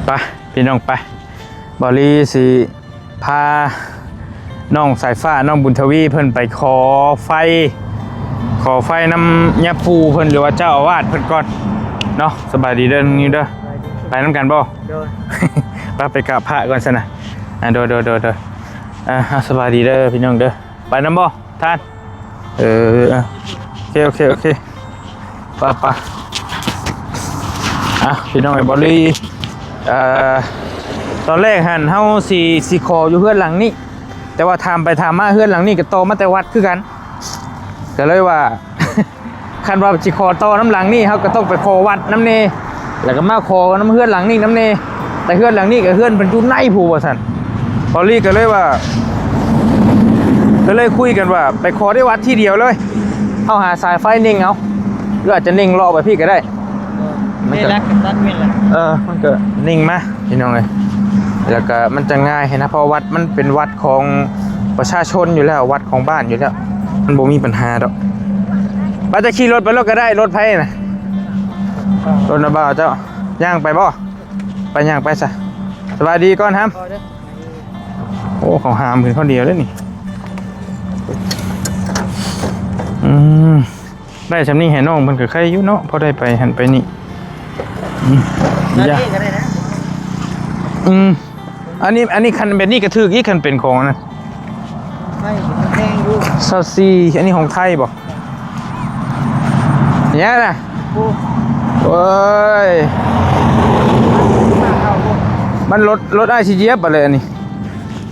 ໄປພີ່ນ້ອງໄປ ບ່າວລີຊິພານ້ອງສາຍຟ້າ ນ້ອງບຸນທະວີ ເພິ່ນໄປຂໍໄຟ ຂໍໄຟນຳຍາປູ່ເພິ່ນ ຫຼືວ່າເຈົ້າອາວາດເພິ່ນກ່ອນເນາະ. ສະບາຍດີເດີນ້ອງນິວເດີ ໄປນຳກັນບໍ່? ໂດຍ ໄປ ໄປກາບພະກ່ອນຊັ້ນນະ. ອ່າ ໂດຍ ໂດຍ ໂດຍ ໂດຍ. ອ່າ ສະບາຍດີເດີພີ່ນ້ອງເດີ ໄປນຳບໍ່ທ່ານ? ເອີ ໂອເຄ ໂອເຄ ໂອເຄ ໄປ ໄປ. ອ່ະ ພີ່ນ້ອງເອີຍ ບ່າວລີ ເອີ ຕອນແລກຫັ້ນເຮົາຊິ ຊິຂໍຢູ່ເຮືອນຫຼັງນີ້ ແຕ່ວ່າຖາມໄປຖາມມາເຮືອນຫຼັງນີ້ກໍຕໍ່ມາແຕ່ວັດຄືກັນ ກໍເລີຍວ່າ ຄັນວ່າຊິຂໍຕໍ່ນຳຫຼັງນີ້ ເຮົາກໍຕ້ອງໄປຂໍວັດນຳແດ່ ແລ້ວກໍມາຂໍນຳເຮືອນຫຼັງນີ້ນຳແດ່ ແຕ່ເຮືອນຫຼັງນີ້ກໍເຮືອນເພິ່ນຢູ່ໃນພຸ້ນວ່າຊັ້ນ. ບ່າວລີກໍເລີຍວ່າ ກໍເລີຍຄຸຍກັນວ່າໄປຂໍໃນວັດທີດຽວເລີຍ ເຮົາຫາສາຍໄຟເນັ່ງເອົາ ຫຼືອາດຈະເນັ່ງເລາະໄປພີ້ກໍໄດ້. ເອີ ມັນກໍ ເອີ ມັນກໍເນັ່ງມາ ພີ່ນ້ອງເອີຍ ແລ້ວກໍມັນຈະງ່າຍຫັ້ນນະ ເພາະວັດມັນເປັນວັດຂອງປະຊາຊົນຢູ່ແລ້ວ ວັດຂອງບ້ານຢູ່ແລ້ວ ມັນບໍ່ມີບັນຫາດອກ. ວ່າຈະຂີ່ລົດໄປໂລດກໍໄດ້ ລົດໃຜນະ? ລົດນະບ່າວເຈົ້າ. ຍ່າງໄປບໍ່? ໄປ ຍ່າງໄປຊະ. ສະບາຍດີກ່ອນຫຳ. ໂອ້ ເຂົາຫາມຂຶ້ນຄົນດຽວເດ້ນີ້. ອືມ ໄດ້ຊ່ຳນີ້ໃຫ້ນ້ອງເພິ່ນກໍໄຄຢູ່ເນາະ ພໍໄດ້ໄປຫັ້ນໄປນີ້. ອືມ ຢ່າ ອືມ ອັນນີ້ ອັນນີ້ຄັນແບບນີ້ກໍຖືກອີກ ຄັນເປັນຂອງອັນນັ້ນ. ໄຟມັນແພງຢູ່ ຊາວສີ່ ອັນນີ້ຂອງໄທບໍ່? ເນີ້ຍນະ ໂອ້ຍ ມັນລົດ ລົດອ້າຍຊິຢຽບບາດແລ້ວອັນນີ້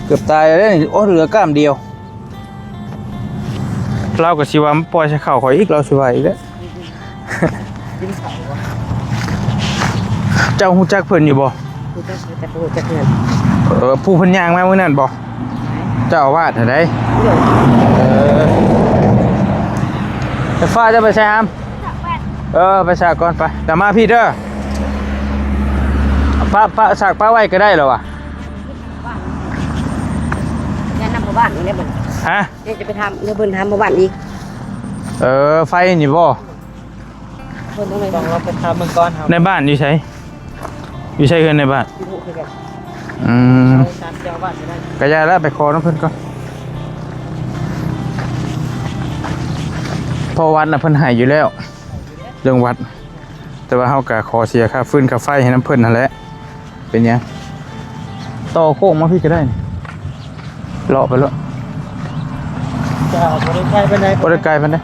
ເກືອບຕາຍແລ້ວເດ້ນີ້. ໂອ້ ເຫຼືອກ້າມດຽວ. ລາວກໍຊິວ່າມາປ່ອຍໃສ່ເຂົ້າຂ້ອຍອີກ ລາວຊິວ່າອີກແລ້ວ. ເຈົ້າຮູ້ຈັກເພິ່ນຢູ່ບໍ່? ຮູ້ຈັກ ແຕ່ບໍ່ຮູ້ຈັກເຮືອນ. ເອີ ຜູ້ເພິ່ນຍ່າງມາມື້ນັ້ນບໍ່? ເຈົ້າອາວາດຫັ້ນໃດ. ເອີ ໄຟຟ້າ ເຈົ້າໄປໃສຫຳ? ເອີ ໄປສາກກ່ອນໄປ ດຽວມາພີ້ເດີ. ປະ ປະສາກປະໄວ້ກໍໄດ້ແລ້ວວະ. ແມ່ນນຳພໍ່ບ້ານນີ້ແຫຼະເບິ່ງ. ຮະ? ເດ ຈະໄປຖາມ ດຽວເບິ່ງຖາມພໍ່ບ້ານອີກ. ເອີ ໄຟນີ້ບໍ່? ເບິ່ງຕອງໃດ ຕ້ອງລອງໄປຖາມເບິ່ງກ່ອນ. ໃນບ້ານຢູ່ໃສ? ຢູ່ໃສເຮືອນໃນບ້ານ? ບໍ່ຮູ້ຄືກັນ. ອືມ ເຈົ້າອາວາດກໍໄດ້ ກໍຢ່າລະ ໄປຂໍນຳເພິ່ນກ່ອນ. ເພາະວັດນະເພິ່ນໃຫ້ຢູ່ແລ້ວ ເລື່ອງວັດ ແຕ່ວ່າເຮົາກໍຂໍເສຍຄ່າຟືນຄ່າໄຟໃຫ້ນຳເພິ່ນຫັ້ນແຫຼະ. ເປັນຫຍັງ? ຕໍ່ໂຄ້ງມາພີ້ກໍໄດ້ ເລາະໄປໂລດ. ຈະບໍ່ໄດ້ໄກປານໃດ ບໍ່ໄດ້ໄກປານໃດ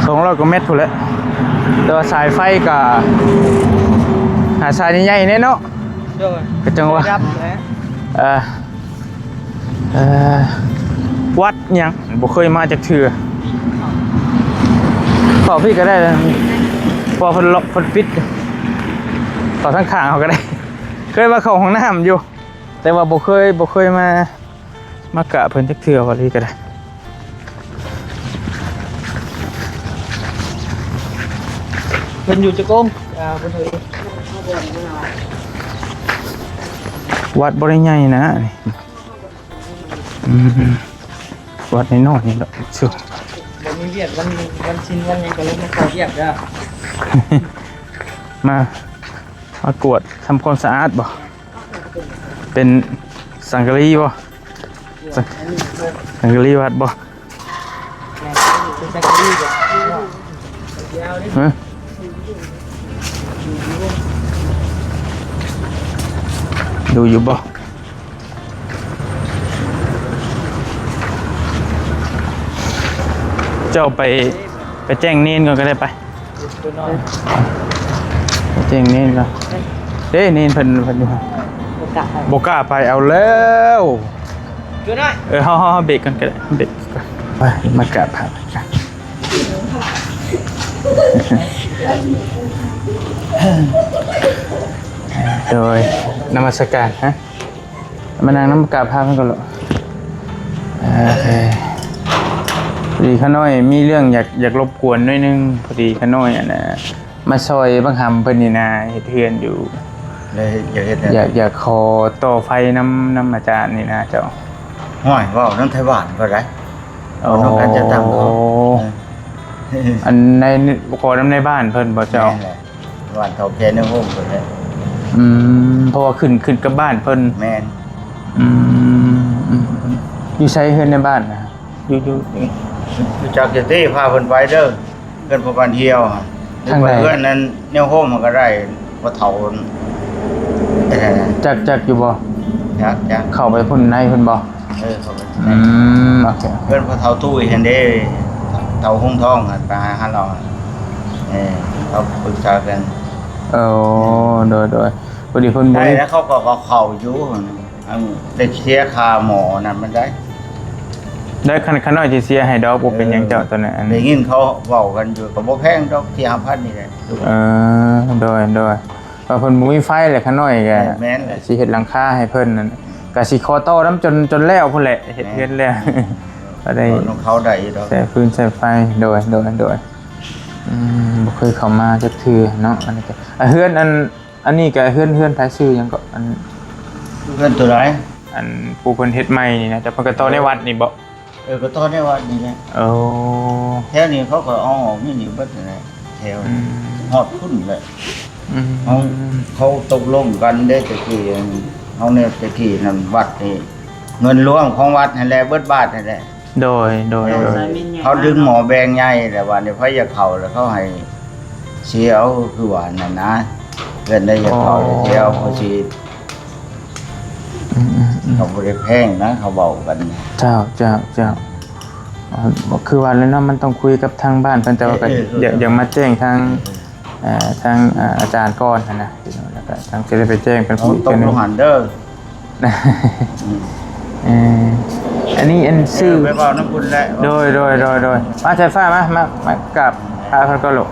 ສອງຮ້ອຍກວ່າແມັດພຸ້ນແຫຼະ. ແຕ່ວ່າສາຍໄຟກໍຫາສາຍໃຫຍ່ໆແດ່ເນາະ. ໂດຍ ກໍຈັ່ງວ່າ ເອີ ເອີ ວັດຫຍັງ ບໍ່ເຄີຍມາຈັກເທື່ອ. ເຂົ້າພີ້ກໍໄດ້ ເພາະເພິ່ນລັອກ ເພິ່ນປິດ. ເຂົ້າທາງຂ້າງເຮົາກໍໄດ້ ເຄີຍມາເຂົ້າຫ້ອງນ້ຳຢູ່ ແຕ່ວ່າບໍ່ເຄີຍ ບໍ່ເຄີຍມາ ມາກະເພິ່ນຈັກເທື່ອ ວ່າລີກໍໄດ້. ເພິ່ນຢູ່ຈັກອົງ? ອ່າ ເພິ່ນເອີຍ ວັດບໍ່ໄດ້ໃຫຍ່ນະນີ້. ອືມ ວັດນ້ອຍໆນີ້ແຫຼະ. ບໍ່ມີວຽກ ວັນ ວັນສິນວັນຫຍັງກໍລົງມາເຂົ້າວຽກເດີ. ມາ ມາກວດທຳຄວາມສະອາດບໍ່? ເປັນສັງກະລີບໍ່? ສັງ ສັງກະລີວັດບໍ່? ເປັນສັງກະລີບໍ່? ຮະ? ດູຢູ່ບໍ່? ເຈົ້າໄປ ໄປແຈ້ງເນນກ່ອນກໍໄດ້ໄປ. ແຈ້ງເນນກ່ອນ. ເດ້ ເນນເພິ່ນ ເພິ່ນຢູ່ຫັ້ນ. ບໍ່ກ້າໄປ ບໍ່ກ້າໄປ. ເອົາແລ້ວ. ເອີ ເຮົາ ເຮົາ ເຮົາເບຣກກ່ອນກໍໄດ້ ເບຣກກ່ອນ. ໄປ ມາກາບພະ ໂດຍ ນະມັດສະການ. ຮະ? ມານັ່ງນຳກາບພະເພິ່ນກ່ອນໂລດ. ໂອເຄ ພໍດີຂ້ານ້ອຍມີເລື່ອງຢາກ ຢາກລົບກວນໜ້ອຍໜຶ່ງ. ພໍດີຂ້ານ້ອຍ ອັນນ່າ ມາຊ່ອຍບັກຫຳເພິ່ນນີ້ນາ ເຮັດເຮືອນຢູ່. ໄດ້ເຮັດ ຢາກເຮັດແນວໃດ? ຢາກ ຢາກຂໍຕໍ່ໄຟນຳ ນຳອາຈານນີ້ນາເຈົ້າ. ຫ້ວຍ ເວົ້ານຳໄທບ້ານເພິ່ນໄດ໋. ໂອ້ ເວົ້ານຳກັນຈັດຕັ້ງເຂົາ. ເອີ ອັນໃນ ຂໍນຳໃນບ້ານເພິ່ນບໍ່ເຈົ້າ? ແມ່ນແຫຼະ. ບ້ານເຖົ້າແກ່ໃນໂຮມເພິ່ນແຫຼະ. ອືມ ເພາະວ່າຂຶ້ນ ຂຶ້ນກັບບ້ານເພິ່ນ. ແມ່ນ. ອືມ ອືມ ອືມ ຢູ່ໃສເຮືອນໃນບ້ານນະ? ຢູ່ ຢູ່ ຮູ້ຈັກຢູ່ຕິ ພາເພິ່ນໄປເດີ້ ເຮືອນພໍ່ບ້ານທ່ຽວ. ທາງໃດ? ເຮືອນນັ້ນແນວໂຮມມັນກໍໄດ້ ພໍ່ເຖົ້າ ເອີ ຈັກ ຈັກຢູ່ບໍ່? ຈັກ ຈັກ. ເຂົ້າໄປພຸ້ນໃນພຸ້ນບໍ່? ເອີ ເຂົ້າໄປ. ອືມ ໂອເຄ ເຮືອນພໍ່ເຖົ້າຕຸ້ຍຫັ້ນເດ້ ເຖົ້າຫົງທອງຫັ້ນ ໄປຫາ ຫາລາວ. ເອີ ເຂົາປຶກສາກັນ. ໂອ້ ໂດຍ ໂດຍ ພໍດີເພິ່ນບໍ່ໄດ້ ແລ້ວເຂົາກໍເຂົ້າຢູ່ ອັນໄດ້ເສຍຄ່າໝໍ້ນັ້ນມັນໄດ້ ໄດ້ ຄັນ ຄັນນ້ອຍຊິເສຍໃຫ້ດອກ ບໍ່ເປັນຫຍັງເຈົ້າ ເອີ ຕອນນັ້ນ ອັນ ໄດ້ຍິນເຂົາເວົ້າກັນຢູ່ ກໍບໍ່ແພງດອກ ສີ່ຫ້າພັນນີ້ແຫຼະ. ເອີ ໂດຍ ໂດຍ ວ່າເພິ່ນບໍ່ມີໄຟແຫຼະ ຂະນ້ອຍກໍ ແມ່ນ ແມ່ນແຫຼະ ຊິເຮັດຫຼັງຄາໃຫ້ເພິ່ນນັ້ນ ກໍຊິຂໍຕໍ່ນຳຈົນ ຈົນແລ້ວພຸ້ນແຫຼະ ເຮັດ ແມ່ນ ເຮືອນແລ້ວ ກໍໄດ້ ເຂົາໄດ້ຢູ່ດອກ ໃຊ້ຟືນໃຊ້ໄຟ. ໂດຍ ໂດຍ ໂດຍ ອືມ ບໍ່ເຄີຍເຂົ້າມາຈັກເທື່ອເນາະ. ອັນນີ້ກໍ ອ່າ ເຮືອນອັນ ອັນນີ້ກໍເຮືອນ ເຮືອນໃຜ ຊື່ຫຍັງເກາະ ອັນ ເຮືອນຕົວໃດ? ອັນຜູ້ເພິ່ນເຮັດໃໝ່ນີ້ນະ ແຕ່ເພິ່ນກໍຕໍ່ໃນວັດນີ້ບໍ? ເອີ ກໍຕໍ່ໃນວັດນີ້ແຫຼະ. ໂອ້ ແຖວນີ້ເຂົາກໍເອົາອອກນີ້ ນີ້ເບິດແຫຼະ ແຖວ ອືມ ຮອດພຸ້ນແຫຼະ. ອືມ ເຮົາ ເຂົາຕົກລົງກັນເດ້ ແຕ່ກີ້ ເຮົາແນວແຕ່ກີ້ນັ້ນ ວັດນີ້ ເງິນລວມຂອງວັດຫັ້ນແຫຼະ ເບິດບາດຫັ້ນແຫຼະ. ໂດຍ ໂດຍ ໂດຍ ເຂົາດຶງໝໍ້ແບງໃຫຍ່ແຫຼະ ບາດນີ້ໃຜຢາກເຂົ້າແລ້ວເຂົາໃຫ້ເສຍເອົາ ຄືວ່ານັ້ນນະ ເພິ່ນໄດ້ຢາກເຂົ້າ ອໍ ເສຍເອົາ ເຂົາຊິ ອືມໆໆ ເຂົາບໍ່ໄດ້ແພງນະ ເຂົາເວົ້າກັນ. ເຈົ້າ ເຈົ້າ ເຈົ້າ ເອີ ຄືວ່າແຫຼະເນາະ ມັນຕ້ອງຄຸຍກັບທາງບ້ານເພິ່ນ ແຕ່ວ່າກໍ ເອີ ຢາກ ຢາກມາແຈ້ງທາງ ເອີ ເອີ ທາງ ເອີ ອາຈານກ່ອນຫັ້ນນະ ແລ້ວກໍທາງຊິໄດ້ໄປແຈ້ງເພິ່ນອີກເທື່ອໜຶ່ງ. ເອົາຕົກລົງຫັ້ນເດີ. ອືມ ເອີ ອັນນີ້ອັນຊື່ ເອີ ໄປເວົ້ານຳພຸ້ນແຫຼະ. ໂດຍ ໂດຍ ໂດຍ ໂດຍ ມາສາຍຟ້າ ມາ ມາ ມາກາບພະເພິ່ນກ່ອນລູກ.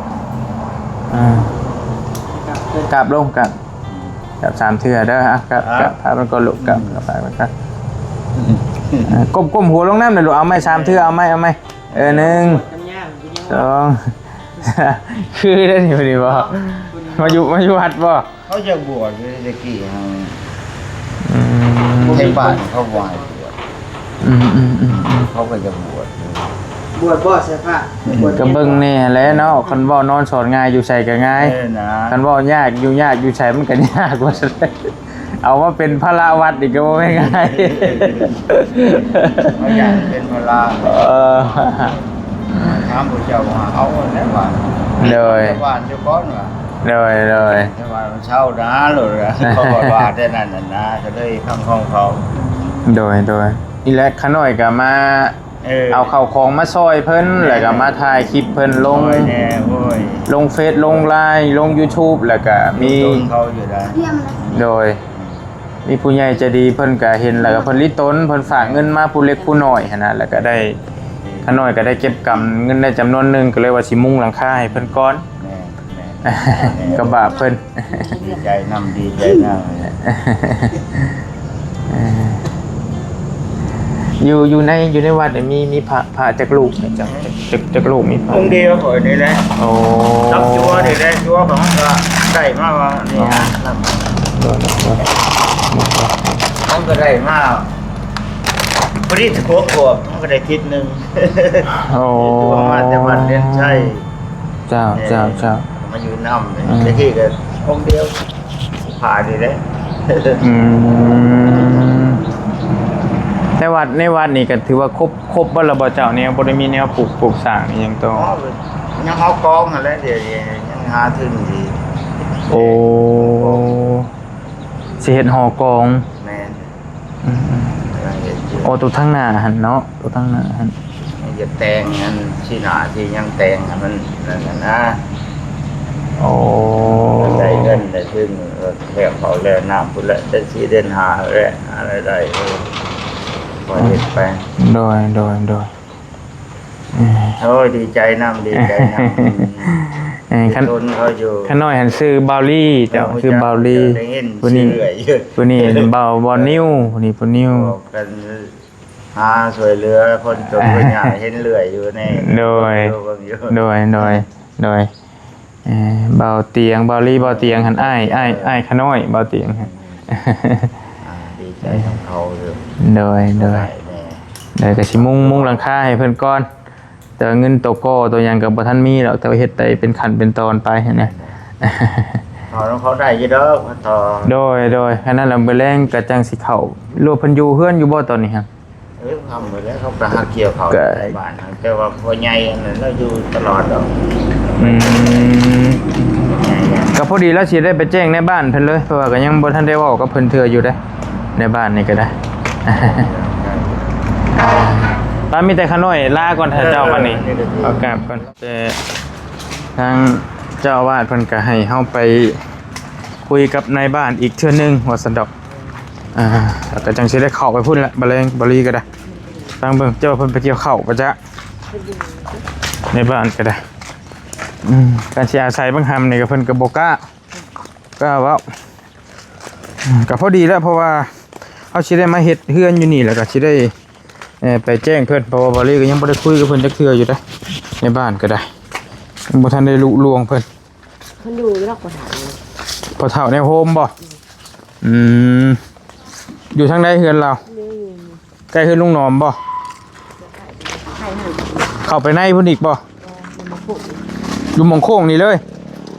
ເອີ ກາບລົງ ກາບ ກາບສາມເທື່ອເດີ. ອ່ະ ກາບ ອ່ະ ກາບພະເພິ່ນກ່ອນລູກ ກາບ ອືມ ກາບພະເພິ່ນກ່ອນ. ເອີ ກົ້ມ ກົ້ມຫົວລົງນຳເດີລູກ ເອົາໃໝ່ສາມເທື່ອ ເອີ ເອົາໃໝ່ ເອົາໃໝ່. ເອີ ໜຶ່ງ ສອງ ຄືໄດ້ນີ້ບໍ່ ມາຢູ່ ມາຢູ່ວັດບໍ່? ເຂົາຢາກບວດຢູ່ແຕ່ກີ້ ອືມ ໃນບ້ານເຂົາບໍ່ໃຫ້ບວດ. ອືມໆໆໆ ເຂົາກໍຢາກບວດຢູ່. ບວດບໍ່ໃສ່ຜ້າ? ບວດ ກໍເບິ່ງແດ່ແຫຼະເນາະ ຄັນເວົ້ານອນສອນງ່າຍ ຢູ່ໃສກໍງ່າຍ. ເອີນະ ຄັນເວົ້າຍາກ ຢູ່ຍາກ ຢູ່ໃສມັນກໍຍາກ ວ່າຊັ້ນ. ເອົາມາເປັນພາລະວັດນີ້ກໍບໍ່ແມ່ນງ່າຍ. ເຮົາຢ້ານເປັນພາລະ. ເອີ ຖາມພະເຈົ້າວ່າເອົາແນວວ່າ ໂດຍ ແນວວ່າຢູ່ກ່ອນວ່າ. ໂດຍ ໂດຍ ແຕ່ວ່າມັນເຊົານາໂລດ ເຂົາວ່າແຕ່ນັ້ນນະ ກໍເລີຍຟັງຂອງເຂົາ. ໂດຍ ໂດຍ ນີ້ແຫຼະ ຂະນ້ອຍກໍມາ ເອີ ເອົາເຂົ້າຂອງມາຊ່ອຍເພິ່ນ ແມ່ນ ແລ້ວກໍມາຖ່າຍຄລິບເພິ່ນລົງ ໂອ້ຍແນ່ ໂອ້ຍ ລົງເຟສ ລົງໄລນ໌ ລົງຢູທູບ ແລ້ວກໍມີ ອຸດໜູນເຂົາຢູ່ໄດ໋. ໂດຍ ມີຜູ້ໃຫຍ່ໃຈດີເພິ່ນກໍເຫັນ ແລ້ວກໍເພິ່ນລິຕົນ ເພິ່ນຝາກເງິນມາຜູ້ເລັກຜູ້ນ້ອຍຫັ້ນນະ ແລ້ວກໍໄດ້ ຂ້ານ້ອຍກໍໄດ້ເກັບກຳເງິນໄດ້ຈຳນວນໜຶ່ງ ກໍເລີຍວ່າຊິມຸງຫຼັງຄາໃຫ້ເພິ່ນກ່ອນ. ແມ່ນ ແມ່ນ ກໍບາບເພິ່ນ. ດີໃຈນຳ ດີໃຈນຳ. ເອີ ຢູ່ ຢູ່ໃນ ຢູ່ໃນວັດນີ້ມີ ມີພະ ພະຈັກຮູບ ຈັກ ຈັກ ຈັກ ຈັກຮູບ? ມີພະອົງດຽວຂ້ອຍນີ້ແຫຼະ. ໂອ້ ກັບຈົວນີ້ແຫຼະ ຈົວຂອງເຮົາກໍໄດ້ມາວ່ານີ້ນະ. ເຮົາກໍໄດ້ມາ ພໍດີສິບຫົກຂວບ ເຮົາກໍໄດ້ທິດໜຶ່ງ. ໂອ້ ມາແຕ່ບ້ານເດນໄຊ. ເຈົ້າ ເອີ ເຈົ້າ ເຈົ້າ ມາຢູ່ນຳ. ອືມ ແຕ່ກີ້ກໍອົງດຽວ ພະນີ້ແຫຼະ. ອືມ ແຕ່ວັດ ໃນວັດນີ້ກໍຖືວ່າຄົບ ຄົບເບິດແລ້ວບໍ່ເຈົ້າ? ແນວ ບໍ່ໄດ້ມີແນວປຸກ ປຸກສ້າງອີ່ຫຍັງຕໍ່? ອໍ ຍັງເອົາກອງຫັ້ນແຫຼະ ດຽວນີ້ຍັງຫາທຶນອີກ. ໂອ້ ຊິເຮັດຫໍກອງ. ແມ່ນ. ອືມໆ ກຳລັງເຮັດຢູ່. ໂອ້ ຕົວທາງໜ້າຫັ້ນເນາະ ຕົວທາງໜ້າຫັ້ນ ຢາກແຕ່ງອັນ ຊີ້ໜ້າຊີ້ຫຍັງແຕ່ງໃຫ້ມັນນັ້ນນະ. ໂອ້ ໄດ້ເງິນໄດ້ທຶນ ເອີ ແລ້ວເຂົ້າແລ້ວນ້ຳພຸ້ນແຫຼະ ເດືອນສີ່ເດືອນຫ້າແຫຼະ ຫາລາຍໄດ້ ເອີ ພໍເຮັດໄປ. ໂດຍ ໂດຍ ໂດຍ. ເອີ ໂອ້ຍ ດີໃຈນຳ ດີໃຈນຳ. ເອີ ຄັນ ເຂົາຢູ່ ຂ້ານ້ອຍຫັ້ນຊື່ບ່າວລີ ເຈົ້າ ເອີ ຊື່ບ່າວລີ. ຜູ້ນີ້ ຜູ້ນີ້ບ່າວ ບ່າວນິວ ຜູ້ນີ້ບ່າວນິວ ກັນຫາຊ່ວຍເຫຼືອຄົນຕົກຄົນຍາກ ເຫັນເລື້ອຍຢູ່ໃນ. ໂດຍ ເບິ່ງຢູ່ ໂດຍ ໂດຍ ໂດຍ. ເອີ ບ່າວຕຽງ ບ່າວລີ ບ່າວຕຽງຫັ້ນ ອ້າຍ ອ້າຍ ອ້າຍຂ້ານ້ອຍ ບ່າວຕຽງ. ອ່າ ດີໃຈນຳເຂົາຢູ່. ໂດຍ ໂດຍ ໂດຍ ກໍຊິມຸງ ມຸງຫຼັງຄາໃຫ້ເພິ່ນກ່ອນ ແຕ່ວ່າເງິນໂຕກໍ່ໂຕຫຍັງກໍບໍ່ທັນມີດອກ ແຕ່ວ່າເຮັດໄດ້ເປັນຂັ້ນເປັນຕອນໄປຫັ້ນນະ. ເພ ເຂົາ ເຂົາໄດ້ຢູ່ດອກ ເຂົາຕໍ່ ໂດຍ ໂດຍ ອັນນັ້ນລະ ມື້ແລງກໍຈັ່ງຊິເຂົ້າ. ຫຼືວ່າເພິ່ນຢູ່ເຮືອນຢູ່ບໍ່ຕອນນີ້ຮະ? ເອີ ຄ່ຳໝົດແລ້ວ ເຂົາກໍຫາກ່ຽວເຂົ້າ ກໍ ໃນບ້ານ ແຕ່ວ່າພໍ່ໃຫຍ່ອັນນັ້ນລາວຢູ່ຕະຫຼອດດອກ. ອືມ ໃຫຍ່ ກໍພໍດີລາວຊິໄດ້ໄປແຈ້ງໃນບ້ານເພິ່ນເລີຍ ເພາະວ່າກໍຍັງບໍ່ທັນໄດ້ເວົ້າກັບເພິ່ນເທື່ອຢູ່ເດ້ ໃນບ້ານນີ້ກໍໄດ້. ປ້າ ມີແຕ່ຂ້ານ້ອຍລາກ່ອນ ຖ້າເຈົ້າ ເອີ ບັດນີ້ ເອີ ຂໍກາບກ່ອນ. ແຕ່ທາງເຈົ້າອາວາດເພິ່ນກໍໃຫ້ເຮົາໄປຄຸຍກັບນາຍບ້ານອີກເທື່ອໜຶ່ງວ່າຊັ້ນດອກ. ອ່າ ແລ້ວກໍຈັ່ງຊິໄດ້ເຂົ້າໄປພຸ້ນແຫຼະ ບ່າວແລງ ບ່າວລີກໍໄດ້. ຟັງເບິ່ງ ເຈົ້າວ່າເພິ່ນໄປກ່ຽວເຂົ້າບໍ່ຈະ ໃນບ້ານກໍໄດ້. ອືມ ການຊິອາໄສບັກຫຳນີ້ກໍເພິ່ນກໍບໍ່ກ້າ ກ້າເວົ້າ. ອືມ ກໍພໍດີແລ້ວ ເພາະວ່າເຮົາຊິໄດ້ມາເຮັດເຮືອນຢູ່ນີ້ ແລ້ວກໍຊິໄດ້ ເອີ ໄປແຈ້ງເພິ່ນ ເພາະວ່າບ່າວລີກໍຍັງບໍ່ໄດ້ຄຸຍກັບເພິ່ນຈັກເທື່ອຢູ່ເດ້ ໃນບ້ານກໍໄດ້ ຍັງບໍ່ທັນໄດ້ລຸລ່ວງເພິ່ນ. ເພິ່ນຢູ່ຢູ່ດອກ ພໍ່ເຖົ້າ ພໍ່ເຖົ້າແນວໂຮມບໍ່? ອືມ ຢູ່ທາງໃດເຮືອນລາວ? ຢູ່ ຢູ່ ໃກ້ເຮືອນລຸງໜອມບໍ່? ໃກ້ຫັ້ນ ເຂົ້າໄປໃນພຸ້ນອີກບໍ່? ເອີ ຢູ່ໝ່ອງໂຄ້ງ ຢູ່ໝ່ອງໂຄ້ງນີ້ເລີຍ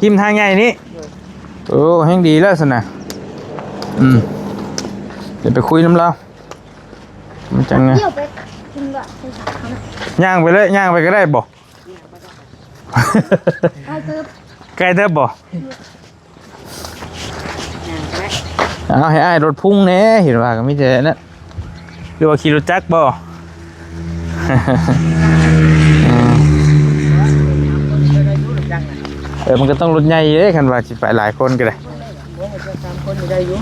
ຮິມທາງໃຫຍ່ນີ້. ໂດຍ ໂອ້ ແຮ່ງດີແລ້ວຊັ້ນນະ. ອືມ ດຽວໄປຄຸຍນຳລາວ ມັນຈັ່ງ ຍ່າງໄປເລີຍ ຍ່າງໄປກໍໄດ້ບໍ່? ໄກເຕີບ ໄກເຕີບບໍ່? ເອົາໃຫ້ອ້າຍລົດພຸງແດ່ ເຫັນວ່າກໍມີແຕ່ນັ້ນ ຫຼືວ່າຂີ່ລົດຈັກບໍ່? ເອີ ມັນກໍຕ້ອງລົດໃຫຍ່ເດ້ ຄັນວ່າຊິໄປຫຼາຍຄົນກໍໄດ້. ໂອ້ຍ ສາມຄົນນີ້ໄດ້ຢູ່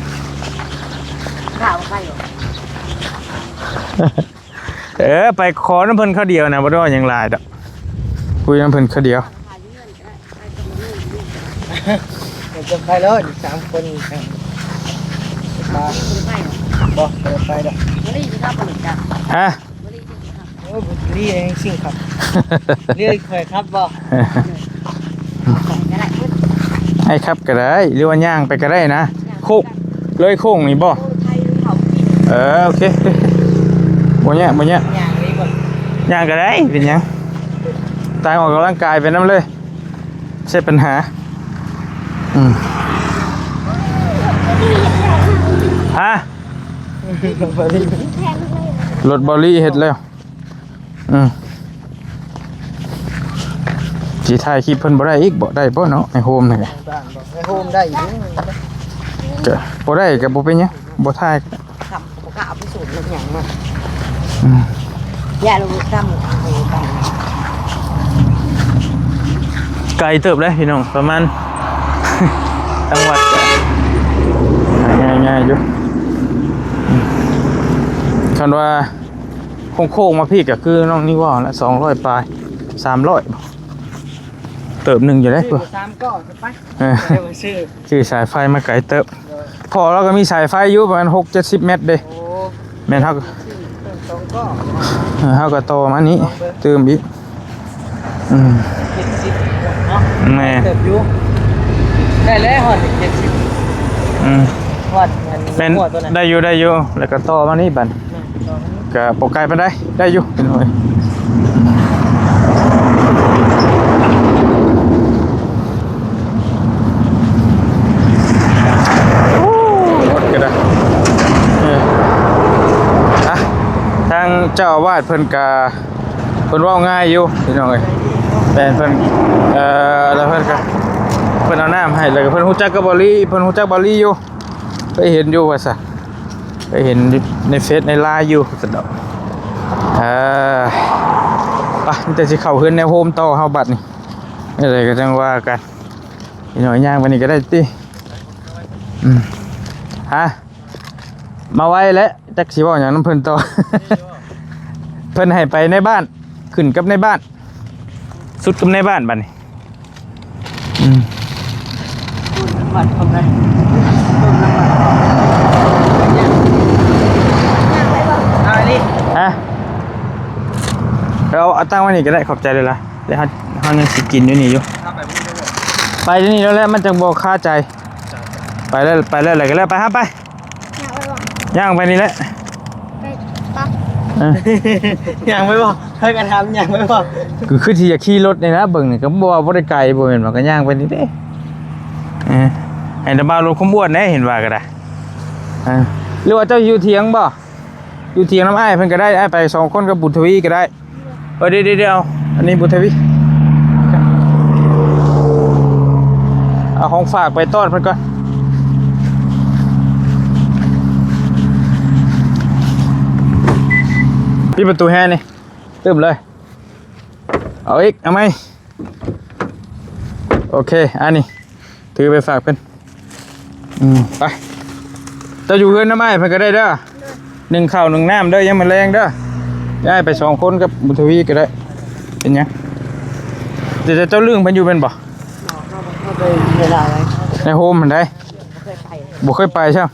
ເອີ ໄປຂໍນຳເພິ່ນຄາວດຽວນະ ບໍ່ໄດ້ຫຍັງຫຼາຍດອກ ຄຸຍນຳເພິ່ນຄາວດຽວ. ເດີນໄປເລີຍ ສາມຄົນນີ້ ບໍ່ ບໍ່ໄດ້ໄປດອກ. ຮະ? ໂອ້ຍ ບໍ່ດີເອງຊິງຄັບ ເລີຍຄ່ອຍຂັບບໍ່? ໃຫ້ຂັບກໍໄດ້ ຫຼືວ່າຍ່າງໄປກໍໄດ້ນະ. ໂຄ້ງ ເລີຍໂຄ້ງນີ້ບໍ່? ເອີ ໂອເຄ ບໍ່ຍາກ ບໍ່ຍາກ ຍ່າງກໍໄດ້ ເປັນຫຍັງ ຕ່າງອອກກຳລັງກາຍໄປນຳເລີຍ ໃຊ່ປັນຫາ. ອືມ ຮະ? ລົດບໍລີເຮັດແລ້ວ. ອືມ ຊິຖ່າຍຄລິບເພິ່ນບໍ່ໄດ້ອີກບໍ່? ໄດ້ບໍ່ເນາະ ໄອ້ໂຮມນີ້? ໄອ້ໂຮມໄດ້ຢູ່ ກໍບໍ່ໄດ້ກໍບໍ່ເປັນຫຍັງ ບໍ່ຖ່າຍ. ຄຳກໍບໍ່ກ້າເອົາໄປສູດນຳຫຍັງມາ. ອືມ ຢ່າລະ ຄຳ ຄຳ ໄກເຕີບເດ້ພີ່ນ້ອງ ປະມານ ທາງວັດກໍງ່າຍໆຢູ່. ອືມ ຄັນວ່າ ໂຄ້ງໆມາພີ້ກໍຄືນ້ອງນີ້ເວົ້າແຫຼະ ສອງຮ້ອຍປາຍ ສາມຮ້ອຍ ເຕີບໜຶ່ງຢູ່ເດ້. ຊື້ສາມກ້ອນໄປ ເອີ ຊື້ ຊື້ສາຍໄຟມາໄກເຕີບ. ໂດຍ ພໍ່ລາວກໍມີສາຍໄຟຢູ່ປະມານຫົກເຈັດສິບແມັດເດ້. ໂອ້ ແມ່ນ ເຮົາກໍຊື້ເພີ່ມສອງກ້ອນ ເອີ ເຮົາກໍຕໍ່ມານີ້ຕື່ມອີກ. ອືມ ເຈັດສິບເນາະ ແມ່ນ ເຕີບຢູ່ ໄດ້ແລ້ວຮອດເຈັດສິບ. ອືມ ຮອດອັນ ແມ່ນ ຫົວຕົວນັ້ນ ໄດ້ຢູ່ ໄດ້ຢູ່ ແລ້ວກໍຕໍ່ມານີ້ບັດ ແມ່ນ ຕໍ່ມານີ້ ກໍບໍ່ໄກປານໃດ ໄດ້ຢູ່ ເຫັນບໍ່ເອີຍ? ໂອ້ ລົດກໍໄດ້ ເອີ ອ່ະ ທາງເຈົ້າອາວາດເພິ່ນກໍ ເພິ່ນເວົ້າງ່າຍຢູ່ພີ່ນ້ອງເອີຍ. ແມ່ນ ເພິ່ນ ເອີ ແລ້ວເພິ່ນກໍ ເພິ່ນເອົານ້ຳໃຫ້ ແລ້ວກໍເພິ່ນຮູ້ຈັກກັບບ່າວລີ ເພິ່ນຮູ້ຈັກບ່າວລີຢູ່ ເຄີຍເຫັນຢູ່ວ່າຊັ້ນ ເຄີຍເຫັນຢູ່ໃນເຟສໃນລາຍຢູ່ຊັ້ນດອກ. ເອີ ໄປ ມີແຕ່ຊິເຂົ້າເຮືອນແນວໂຮມຕໍ່ເຮົາບັດນີ້ ແນວໃດກໍຈັ່ງວ່າກັນ. ອີກໜ້ອຍຍ່າງໄປນີ້ກໍໄດ້ຕິ. ອືມ ຮະ? ມາໄວແຫຼະ ຈັກຊິເວົ້າຫຍັງນຳເພິ່ນຕໍ່. ເພິ່ນໃຫ້ໄປໃນບ້ານ ຂຶ້ນກັບໃນບ້ານ ສຸດກັບໃນບ້ານບັດນີ້. ອືມ ຮະ? ເອົາ ເອົາຕັ້ງໄວ້ນີ້ກໍໄດ້ ຂອບໃຈຫຼາຍໆ. ແລ້ວເຮົາ ເຮົາຍັງຊິກິນຢູ່ນີ້ຢູ່. ໄປດຽວນີ້ໂລດແຫຼະ ມັນຈັ່ງບໍ່ຄາໃຈ. ໄປແລ້ວ ໄປແລ້ວ ໄປແລ້ວ ໄປ ຫາໄປ. ຍ່າງໄປບໍ່? ຍ່າງໄປນີ້ແຫຼະ. ໄປ ໄປ ເອີ ຍ່າງໄປບໍ່? ໃຜກໍຖາມຍ່າງໄປບໍ່? ຄື ຄືຊິຢາກຂີ່ລົດນີ້ນະ ເບິ່ງນີ້ກໍບໍ່ວ່າບໍ່ໄດ້ໄກ ບໍ່ແມ່ນວ່າ ກໍຍ່າງໄປນີ້ເດ້. ເອີ ໃຫ້ຕາບ່າວລົດຄວາມອ້ວນແດ່ ເຫັນວ່າກໍໄດ້. ອ່າ ຫຼືວ່າເຈົ້າຢູ່ຖຽງບໍ່? ຢູ່ຖຽງນຳອ້າຍເພິ່ນກໍໄດ້ ອ້າຍໄປສອງຄົນກັບບຸນທະວີກໍໄດ້. ເອີ ດຽວໆ ອັນນີ້ບຸນທະວີ ເອົາຂອງຝາກໄປຕ້ອນເພິ່ນກ່ອນ. ປິດປະຕູແຮ່ນີ້ ຕຶ້ມເລີຍ. ເອົາອີກ ເອົາໃໝ່. ໂອເຄ ອັນນີ້ຖືໄປຝາກເພິ່ນ. ອືມ ໄປ ເຈົ້າຢູ່ເຮືອນນຳອ້າຍເພິ່ນກໍໄດ້ເດີ. ໜຶ້ງເຂົ້າໜຶ້ງນ້ຳເດີ ຍາມມື້ແລງເດີ. ຍ້າຍໄປສອງຄົນກັບບຸນທະວີກໍໄດ້ ເປັນຫຍັງ? ແຕ່ເຈົ້າລຶ້ງເພິ່ນຢູ່ແມ່ນບໍ່? ໃນໂຮມຫັ້ນໃດ ບໍ່ເຄີຍໄປຊ້ຳ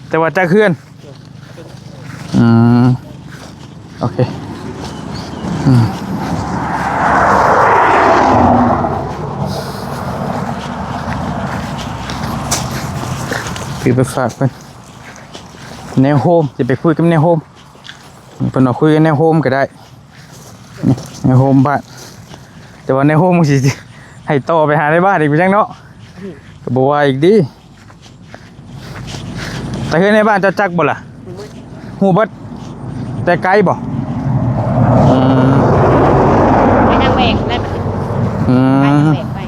ແຕ່ວ່າຈັກເຮືອນ. ອືມ ໂອເຄ ອືມ ຄືໄປຝາກເພິ່ນ ແນວໂຮມ ຊິໄປຄຸຍກັບແນວໂຮມ ເພິ່ນວ່າຄຸຍກັບແນວໂຮມກໍໄດ້ ແນວໂຮມບ້ານ ແຕ່ວ່າແນວໂຮມມັນຊິໃຫ້ຕໍ່ໄປຫາໃນບ້ານອີກ ໄປຈັ່ງເນາະ ກໍບໍ່ວ່າອີກຕິ. ແຕ່ເຮືອນໃນບ້ານເຈົ້າຈັກບໍ່ລະ? ຮູ້ເບິດ. ແຕ່ໄກບໍ່? ອືມ ໄປທາງແວກນັ້ນ. ອືມ ໄປທາງແວກໄປ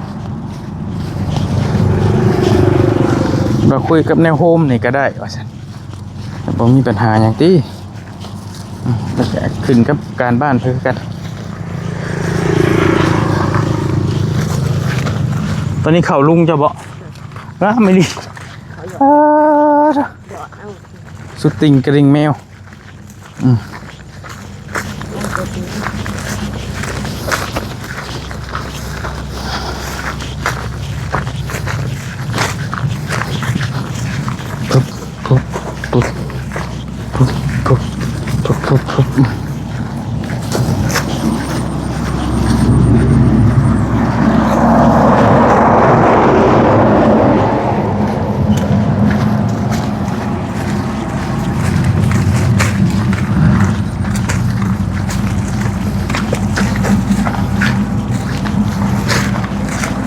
ມາຄຸຍກັບແນວໂຮມນີ້ກໍໄດ້ວ່າຊັ້ນ ບໍ່ມີບັນຫາຫຍັງຕິ. ອືມ ແລ້ວກໍຂຶ້ນກັບການບ້ານເພິ່ນຄືກັນ. ຕອນນີ້ເຂົ້າລຸງເຈົ້າບໍ່? ງາມອີ່ຫຼີ. ອ່າ ສຸດຕິ່ງກະດິ່ງແມວ. ອືມ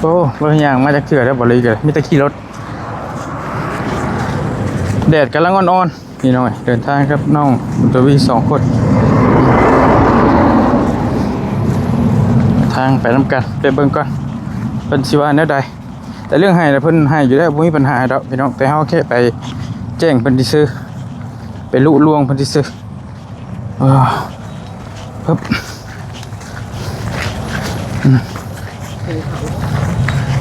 ໂອ້ ບໍ່ໄດ້ຍ່າງມາຈັກເທື່ອແລ້ວ ບໍ່ລີກໍມີແຕ່ຂີ່ລົດ. ແດດກຳລັງອ່ອນໆ ພີ່ນ້ອງເອີຍ ເດີນທາງກັບນ້ອງບຸນທະວີສອງຄົນ ທາງໄປນຳກັນ ໄປເບິ່ງກ່ອນ ເພິ່ນຊິວ່າແນວໃດ. ແຕ່ເລື່ອງໃຫ້ນະ ເພິ່ນໃຫ້ຢູ່ແລ້ວ ບໍ່ມີບັນຫາດອກພີ່ນ້ອງ ແຕ່ເຮົາແຄ່ໄປແຈ້ງເພິ່ນຊື່ໆ ໄປລຸລວງເພິ່ນຊື່ໆ. ເອີ ເອີ ອືມ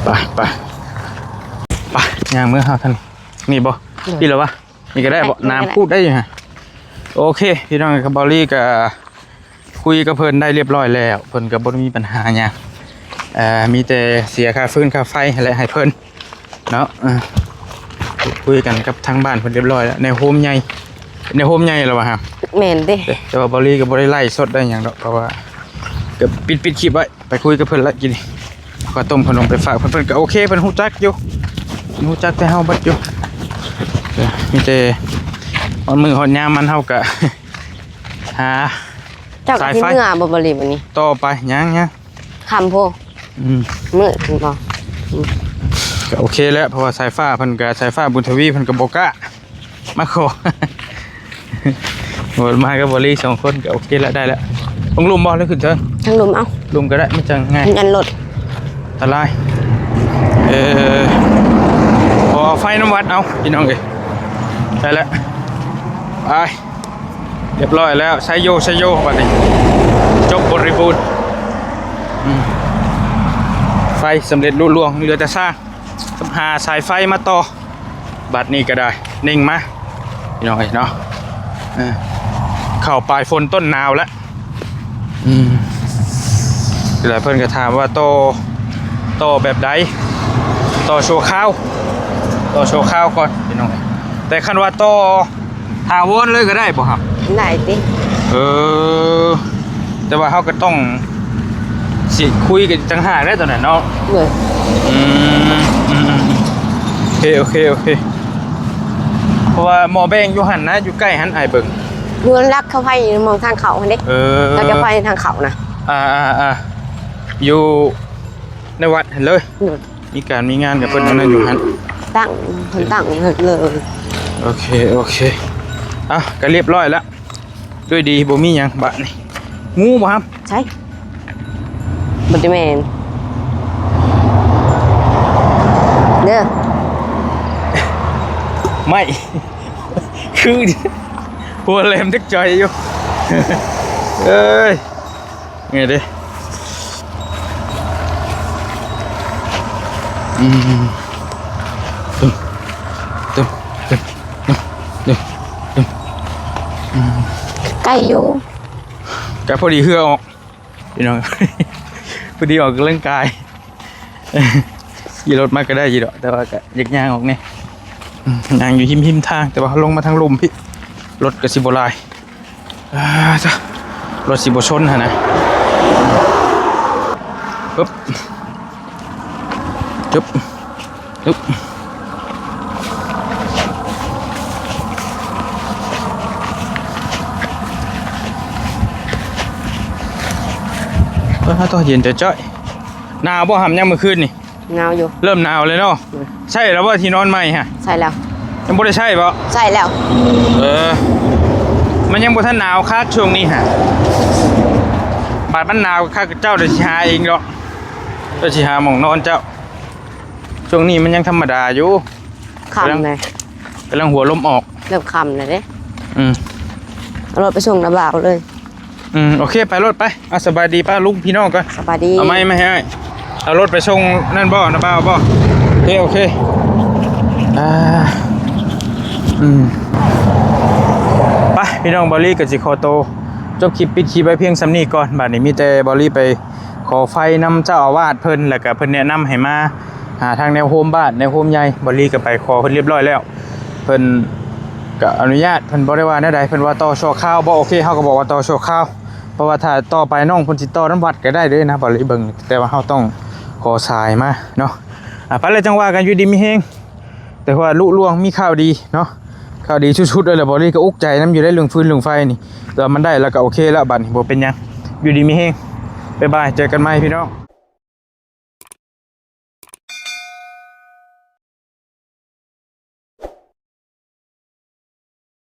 ໄປ ໄປ ໄປ ຍ່າງເມືອເຮົາທາງນີ້ ນີ້ບໍ່? ໂດຍ ນີ້ລະວະ? ນີ້ກໍໄດ້ບໍ່? ໄດ້ ນ້ຳ ໄດ້ ຂູດໄດ້ຢູ່ຫັ້ນ. ໂອເຄ ພີ່ນ້ອງ ກັບເບົາລີກໍຄຸຍກັບເພິ່ນໄດ້ລຽບຮ້ອຍແລ້ວ ເພິ່ນກໍບໍ່ໄດ້ມີບັນຫາຫຍັງ ເອີ ມີແຕ່ເສຍຄ່າຟືນຄ່າໄຟຫັ້ນແຫຼະໃຫ້ເພິ່ນ ເນາະ. ເອີ ຄຸຍກັນກັບທາງບ້ານເພິ່ນລຽບຮ້ອຍແລ້ວ ແນວໂຮມໃຫຍ່ ແນວໂຮມໃຫຍ່ລະວ່າຫາ. ແມ່ນເດ້ ແຕ່ວ່າເບົາລີກໍບໍ່ໄດ້ໄລສົດໄດ້ຫຍັງດອກ ເພາະວ່າກໍປິດ ປິດຄລິບໄວ້ ໄປຄຸຍກັບເພິ່ນລະກິນ ເອົາເຂົ້າຕົ້ມເຂົ້າໜົມໄປຝາກເພິ່ນ ເພິ່ນກໍໂອເຄ ເພິ່ນຮູ້ຈັກຢູ່ ເພິ່ນຮູ້ຈັກແຕ່ເຮົາເບິດຢູ່. ເອີ ມີແຕ່ຮອດມື້ຮອດຍາມມັນ ເຮົາກໍຫາ ເຈົ້າກໍຊິເມືອບໍ່ ເບົາລີ ບັດນີ້? ຕໍ່ໄປ ຍັງ ຍັງ ຄ່ຳໂພດ ອືມ ມືດພຸ້ນບໍ່? ອືມ ກໍໂອເຄແລ້ວ ເພາະວ່າສາຍຟ້າເພິ່ນກໍ ສາຍຟ້າບຸນທະວີເພິ່ນກໍບໍ່ກ້າມາຂໍ ໂອ້ ມາກັບເບົາລີສອງຄົນກໍໂອເຄແລ້ວ ໄດ້ແລ້ວ. ລົງລຸ່ມບໍ່ ຫຼືຂຶ້ນເທິງ? ທາງລຸ່ມ ເອົ້າ ລຸ່ມກໍໄດ້ ມັນຈັ່ງງ່າຍ ຍັນລົດ ອັນຕະລາຍ. ເອີ ຂໍເອົາໄຟນຳວັດເອົາ ພີ່ນ້ອງເອີຍ ໄດ້ແລ້ວ ໄປ. ຮຽບຮ້ອຍແລ້ວ ໄຊໂຍ ໄຊໂຍ ບັດນີ້ຈົບບໍລິບູນ. ອືມ ໄຟສຳເລັດລຸລ່ວງ ເຫຼືອແຕ່ຊ່າງຫາສາຍໄຟມາຕໍ່. ບັດນີ້ກໍໄດ້ເໜັງມາ ພີ່ນ້ອງເອີຍເນາະ ເອີ ເຂົ້າປາຍຝົນຕົ້ນໜາວແລ້ວ. ອືມ ແລ້ວເພິ່ນກໍຖາມວ່າຕໍ່ ຕໍ່ແບບໃດ? ຕໍ່ຊົ່ວຄາວ ຕໍ່ຊົ່ວຄາວກ່ອນ ພີ່ນ້ອງເອີຍ ແຕ່ຄັນວ່າຕໍ່ ຖາວອນເລີຍກໍໄດ້ບໍ່? ໄດ້ຕິ ເອີ ແຕ່ວ່າເຮົາກໍຕ້ອງຊິຄຸຍກັນຕ່າງຫາກແລ້ວຕອນນັ້ນເນາະ. ໂດຍ ອືມ ອືມ ໂອເຄ ໂອເຄ ໂອເຄ ເພາະວ່າໝໍ້ແບ່ງຢູ່ຫັ້ນນະ ຢູ່ໃກ້ຫັ້ນ ອ້າຍເບິ່ງ ຢູ່ຫຼັກເຂົາໄຟ ຢູ່ໝ່ອງທາງເຂົ້າຫັ້ນເດ້. ເອີ ຫຼັກເຂົາໄຟທາງເຂົ້ານະ ອ່າໆໆ ຢູ່ໃນວັດຫັ້ນເລີຍ. ໂດຍ ມີການມີງານກັບເພິ່ນນັ້ນຢູ່ຫັ້ນ ຕັ້ງ ເພິ່ນຕັ້ງເລີຍ. ໂອເຄ ໂອເຄ ອ່ະ ກໍລຽບຮ້ອຍລະ ດ້ວຍດີ ບໍ່ມີຫຍັງບາດນີ້. ງູບໍ່ຮັບ? ໃຊ່ ບໍ່ໄດ້ແມ່ນເດີ ໄມ້ ຄືຫົວແຫຼມເດັກຈ່ອຍຢູ່ ເອີຍ. ນີ້ເດ້ ອືມ ຕຶມ ຕຶມ ຕຶມ ຕຶມ ອືມ ໃກ້ຢູ່ ກໍພໍດີເຫື່ອອອກ ພີ່ນ້ອງ ພໍດີອອກກຳລັງກາຍ. ຂີ່ລົດມາກໍໄດ້ຢູ່ດອກ ແຕ່ວ່າກໍຢາກຍ່າງອອກແດ່. ອືມ ຍ່າງຢູ່ຮິມໆທາງ ແຕ່ວ່າເຮົາລົງມາທາງລຸ່ມພີ້ ລົດກໍຊິບໍ່ຫຼາຍ. ອ່າ ຈ້ະ ລົດຊິບໍ່ຊົນຫັ້ນນະ. ປຶບ ຈຶບ ຈຶບ ເອີ ໂຕເຢັນຈ້ອຍໆ. ໜາວບໍ່ຫຳ ຍາມມື້ຄືນນີ້? ໜາວຢູ່ ເລີ່ມໜາວເລີຍເນາະ. ອືມ ໃຊ້ແລ້ວບໍ່ທີ່ນອນໃໝ່ຫະ? ໃຊ້ແລ້ວ. ຍັງບໍ່ໄດ້ໃຊ້ບໍ່? ໃຊ້ແລ້ວ. ເອີ ມັນຍັງບໍ່ທັນໜາວຄັກຊ່ວງນີ້ຫະ. ບາດມັນໜາວຄັກ ເຈົ້າໄດ້ຊິຫາເອງດອກ ເຈົ້າຊິຫາໝ່ອງນອນເຈົ້າ. ຊ່ວງນີ້ມັນຍັງທຳມະດາຢູ່ ຄ່ຳແລ້ວ ກຳລັງຫົວລົມອອກ ເລີ່ມຄ່ຳແລ້ວເດ້. ອືມ ເອົາລົດໄປສົ່ງນາບ່າວເລີຍ. ອືມ ໂອເຄ ໄປໂລດໄປ. ອ່ະ ສະບາຍດີປ້າລຸງພີ່ນ້ອງກ່ອນ. ສະບາຍດີ. ເອົາໄມ້ມາໃຫ້ອ້າຍ. ເອົາລົດໄປສົ່ງນັ້ນບໍ່ ນາບ່າວບໍ່? ໂອເຄ ໂອເຄ. ອ່າ ອືມ ໄປພີ່ນ້ອງ ບ່າວລີກໍຊິຂໍໂຕຈົບຄລິບ ປິດຄລິບໄວ້ພຽງສ່ຳນີ້ກ່ອນ. ບາດນີ້ມີແຕ່ບ່າວລີໄປຂໍໄຟນຳເຈົ້າອາວາດເພິ່ນ ແລ້ວກໍເພິ່ນແນະນຳໃຫ້ມາຫາທາງແນວໂຮມບ້ານ ແນວໂຮມໃຫຍ່ ບ່າວລີກໍໄປຂໍເພິ່ນລຽບຮ້ອຍແລ້ວ. ເພິ່ນກໍອະນຸຍາດ ເພິ່ນບໍ່ໄດ້ວ່າແນວໃດ ເພິ່ນວ່າຕໍ່ຊົ່ວຄາວບໍ່. ໂອເຄ ເຮົາກໍບອກວ່າຕໍ່ຊົ່ວຄາວ ເພາະວ່າຖ້າຕໍ່ໄປນ້ອງເພິ່ນຊິຕໍ່ນຳວັດກໍໄດ້ເດ້ນະ ບ່າວລີເບິ່ງ. ແຕ່ວ່າເຮົາຕ້ອງຂໍສາຍມາເນາະ. ອ່າ ໄປແລ້ວຈັ່ງວ່າກັນ ຢູ່ດີມີແຮງ. ແຕ່ວ່າລຸລ່ວງມີຂ່າວດີເນາະ ຂ່າວດີສຸດໆເລີຍແຫຼະ. ບ່າວລີກໍອຸກໃຈນຳຢູ່ໄດ໋ ເລື່ອງຟືນເລື່ອງໄຟນີ້ ແຕ່ວ່າມັນໄດ້ແລ້ວກໍໂອເຄແລ້ວ. ບັດນີ້ບໍ່ເປັນຫຍັງ ຢູ່ດີມີແຮງ. ບາຍບາຍ ເຈີກັນໃໝ່ພີ່ນ້ອງ.